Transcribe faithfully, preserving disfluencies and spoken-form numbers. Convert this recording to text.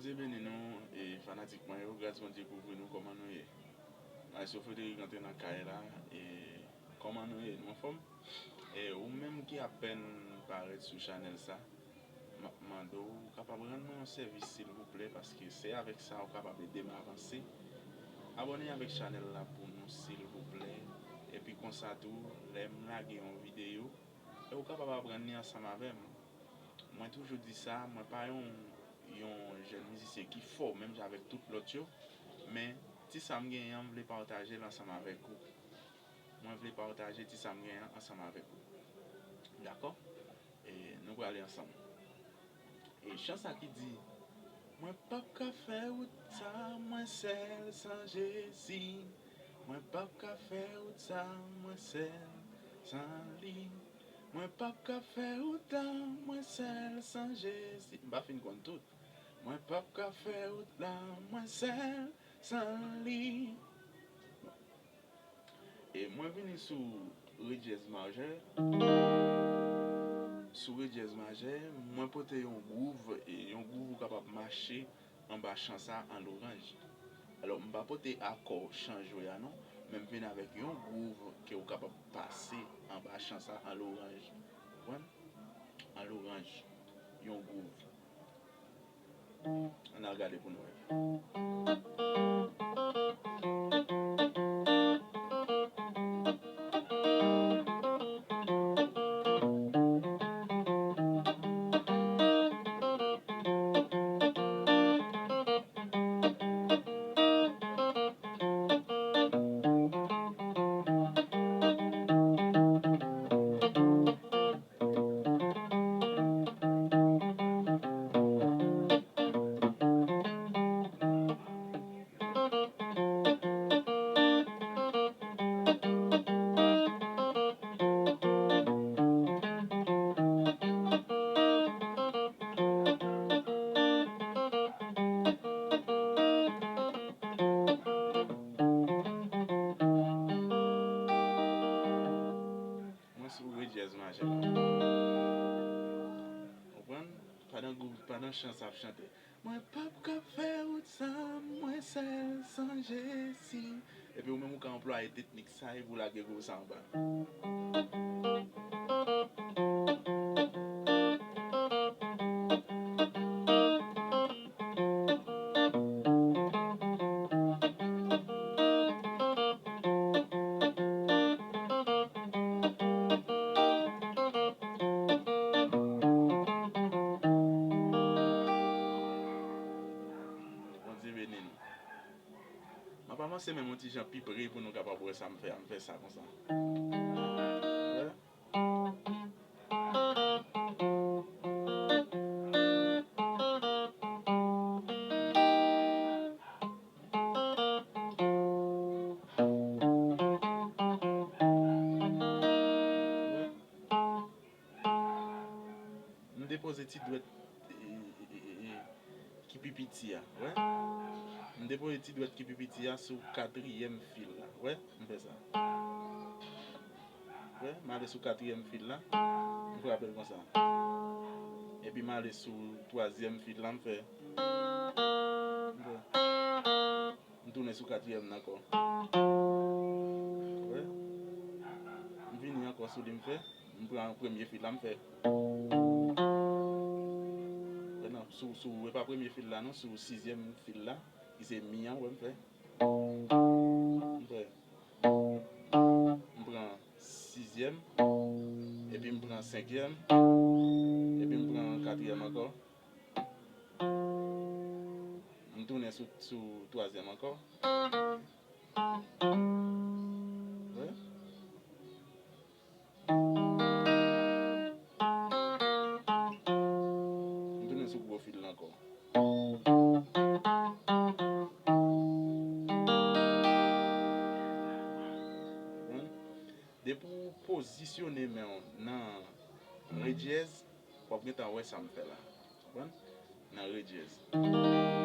Bondye beni nou, e, fanatik mwen yo, gras Bondye kouvri nou, kòman nou ye? Maestro Frederic antre nan kay la, e, kòman nou ye? Nou anfòm? E, ou menm ki apèn parèt sou chanèl sa, m ap mande w, ou kapab rann mwen yon sèvis silvouplè, paske se avèk sa ou kapab ede m avanse. Abòne avèk chanèl la pou nou silvouplè, epi konsa tou, lè m lage yon videyo, e ou kapab aprann li ansanm avè m. Mwen toujou di sa, mwen pa yon, yon jèn mizisyen ki fò menm jan avèk tout lòt yo, men ti sa m genyen an, m vle pataje l ansanm avèk ou. Mwen vle pataje ti sa m genyen an ansanm avèk ou. Dakò? E nou prale ansanm. E chan sa ki di, mwen p ap ka fè wout sa, mwen sèl san Jezi. Mwen p ap ka fè wout sa, mwen sèl san li. Mwen p ap ka fè wout la, mwen sèl san Jezi. M pa fin konn tout. Mwen p ap ka fè wout la, mwen sèl san li. E mwen vini sou re dyèz majè. Sou re dyèz majè, mwen pote yon gwouv, e yon gwouv ou kapab mache anba chan sa an loranj. Alò, m pa pote akò chan jwe a non, men m vin avèk yon gwouv ke ou kapab pase anba chan sa an loranj. Konprann? An loranj. Yon gwouv. Ann al gade pou n wè. Mwen sou re dyèz majè la. Konprann? Pandan gwoup, pandan chan sa ap chante. Mwen p ap ka fè wout sa, mwen sèl san Jezi. Epi ou menm ou ka anplwaye teknik sa epi ou lage gwouv sa anba. Bondye beni nou. M ap avanse menm yon ti jan pi pre pou nou kapab wè sa m fè a. M fè sa konsa. Wè. M depoze ti dwèt, e, e, e, e, e, ki pi piti a, wè. M depoze ti dwèt ki pi piti a sou katriyèm fil la, wè. M fè sa. Wè, m ale sou katriyèm fil la. M frape l konsa. Epi m ale sou twazyèm fil la, m fè. M fè. M tounen sou katriyèm nan ankò. Wè. M vini ankò sou li, m fè. M pran premye fil la, m fè. Wè non, sou, sou, e pa premye fil la non, sou sizyèm fil la, ki se mi an, wè, m fè. M fè. M pran sizyèm, epi m pran senkyèm, epi m pran katriyèm ankò. M tounen sou, sou twazyèm ankò. Wè. M tounen sou gwo fil la ankò. Konprann? Depi w pozisyone men w nan re dyèz, w ap gentan wè sa m fè la. Konprann? Nan re dyèz.